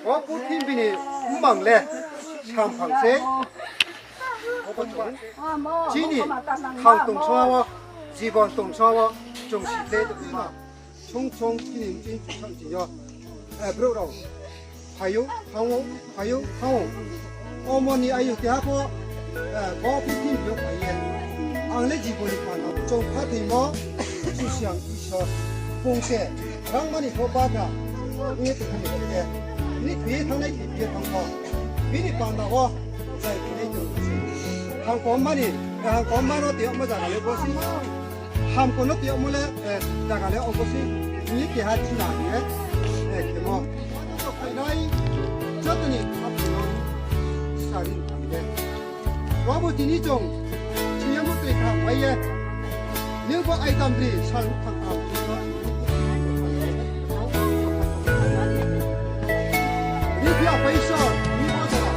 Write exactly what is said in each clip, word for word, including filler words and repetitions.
Bo purthimbi ni mmang le samphang se. Chini khang tongsa wo, jibon tongsa wo, chung si khe tongma. Sung sung chini chini chung sang chini yo. Eh, brouh rao. Phaiyou, thanng ou, phaiyou, thanng ou. Omo ni ayu keha pho, eh, bo purthimbi yo phai ye. Ang le jibon ni panda, chung phathoimo, Kchusoyang Isor. Bung se, rangma ni pho bagra, ong ye tongthani khe, bini thoi ye thanngnai khe ye thanng pho. Bini panda wo, zai khe ye tong se. Hangkomma ni, hangkomma no tei yagmo zaga le bo se. Hamko no tei yagmo le, eh, zaga le obo se. Bini keha china ye, eh, khemo. Phainai, joto ni khaphi no, sari thang ye. Babu tini chung, chini yo mutri kha pai ye. Nung bo ai tam bri, sal thang thang. Ni phi apai Isor, ni bo jora.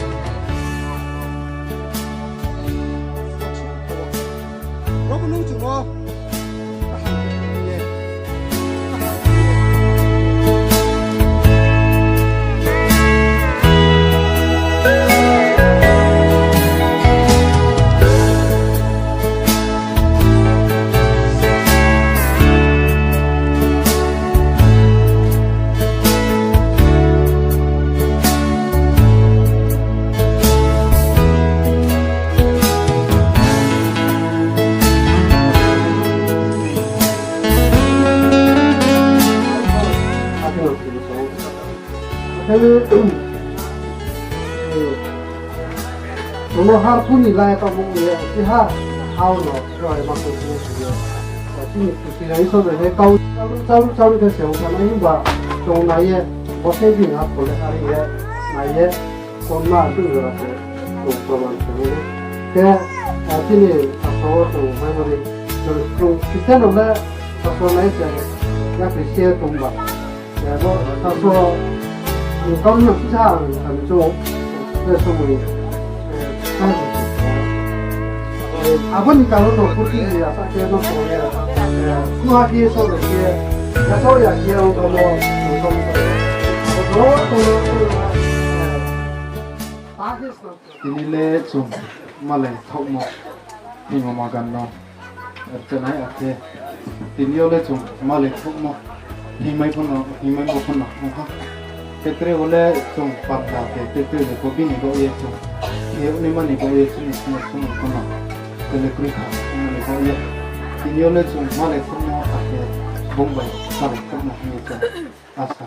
Babu nung chung no. Omo har puni lai tamo ye, si ha, hao no, roi ma ko si ye. Chini Kchusoyang Isor bai khe kau chalu chalu chalu khe se ong thanai himba, chung nai ye, bo se bini ha pole hari ye, nai ye, Konma tui jora se chung proman khe mano. Khe, ah, chini sasro wo chung memory, chung, chung Christian rao le sasro nai se, ya Christian tongba. Bo sasro, kau ni kisa ang, ang chung, khe somoi, eh, abo ni karon no purthimbi asa khe no song ye, eh, kuha khe song ye, ya song ya khe ang kamo, song ye. Abo no song ye, eh, Tini le chung malai thaohmo, hingmo magan no, eh, chenai akhe. Tini yo le chung malai thaohmo, hingmai pho no, hingmai bo pho no, ongha. Khe tre wo le chung panda khe, khe tre le bo bini bo ye chung. Khe ni mani bo ye chini sini sini pho no. Khe le kroi kha, ni bo ye. Tini yo le chung malai thaohmo akhe, bung bai malai thaohmo hing ye chung. Asa.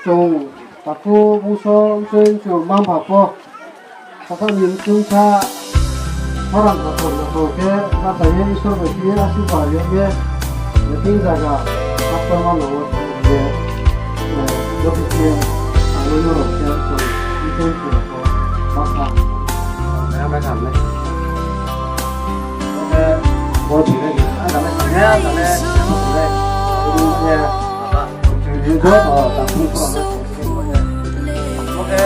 Chung takhu bungso mchoi mchu mma mpha pho, sasa ni mchung sa, khorang kathon kathon khe, khathai ye Isor bai khe ye asirbad ri ye, meeting zaga, pastor ma no wo ye, eh, bodi khe, ang no rao khe, chung mchoi mchu rao pho, basa. Bo thile ni, ang kha le thile, thile, thile. Bo khe,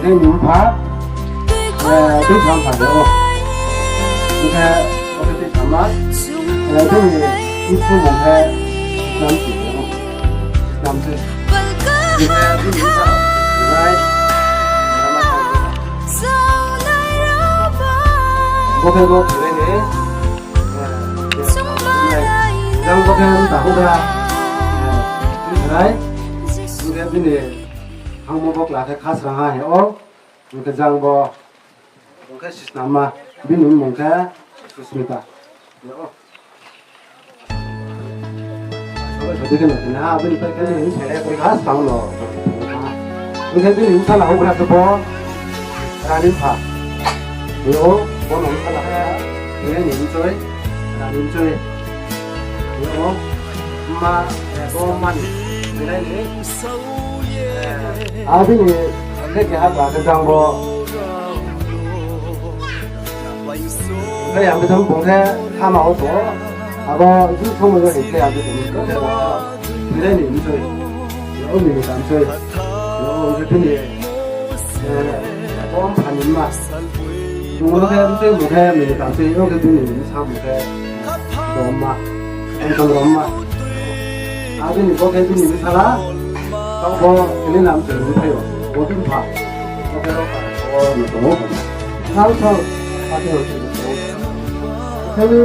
ni mpha, eh, tui tham pha de o. Bo khe, bo khe tui tham ma, eh, tui ni, ni phu mung khe, nam si de o. Nam si. Bo khe, tui ni sa, nai. Bo khe, bo thile ni. Jang bo khe mta houhgra. Nai. Bo khe bini thangmo bo kla khe Khasrang ha he o. Bo khe jang bo. Bo khe Sisnama. Bini mung khe Susmita. Sabai sadi khe no na, bini pai khe ni sele koi ha, sa no. Bo khe bini bsala houhgra khe bo. Rani mpha. Bo, bo no bsala ha. Bini ni mchoi. Rani mchoi. Bo, ma, bo mani. Bini ni. Abo ni, le keha ba khe jang bo. Khe ang bithang bung khe hama wo tong. Abo bini somoi yo hing khe ang bithang bung khe. Bini ni mchoi. Yo, bini ni mchoi. Yo, bini, eh, bo mpha ni mma. Bung no khe mchoi bung khe bini ni mchoi. Yo, khe bini ni bsa bung khe. Bo mma. Ang tong rom ma. Abo ni bo khe bini bsala. Tao bo khe ni nam tong ni phai o. Bo bini mpha. Bo khe ro ka. Bo ni tong o. Thao thao. Abo ni tong o. Khe ni,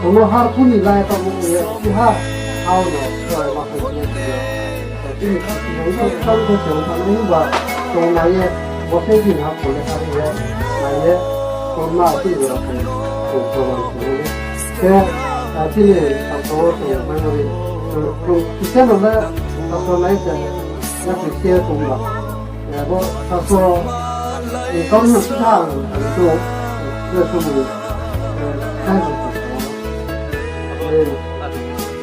tong o har kuni lai tong o ye. Ki ha. Hao no. Tao ma khe ni. Bini khathoi no tang khe se ong thanng nai himba tong nai ye, bo se bini ha kole kha ye, nai ye, tongma tui jora khe, tong tong tong ye. Khe, a, chini, a, tong o tong mai nai, tong, tong, kisa no le, a, tong nai se, ya khe se tong ba. Ya bo, a, so, e, kau no sitha, a, tong, ya so bo, e, nai se tong.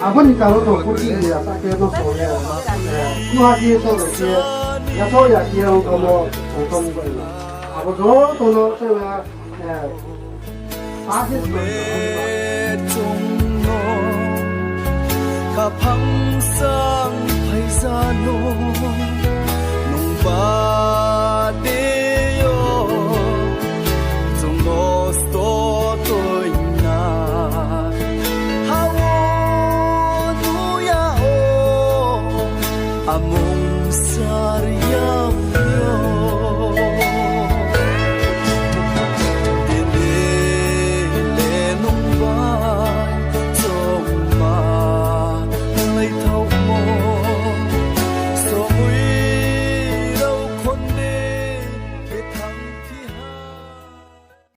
Abo ni karon no kuti ni asa khe no so ye, eh, kuha khe so no khe, ya so ya khe ang kamo, ang kamo bai no. Abo joto no se na, eh, pa khe so no. Kaphang sang phaija no.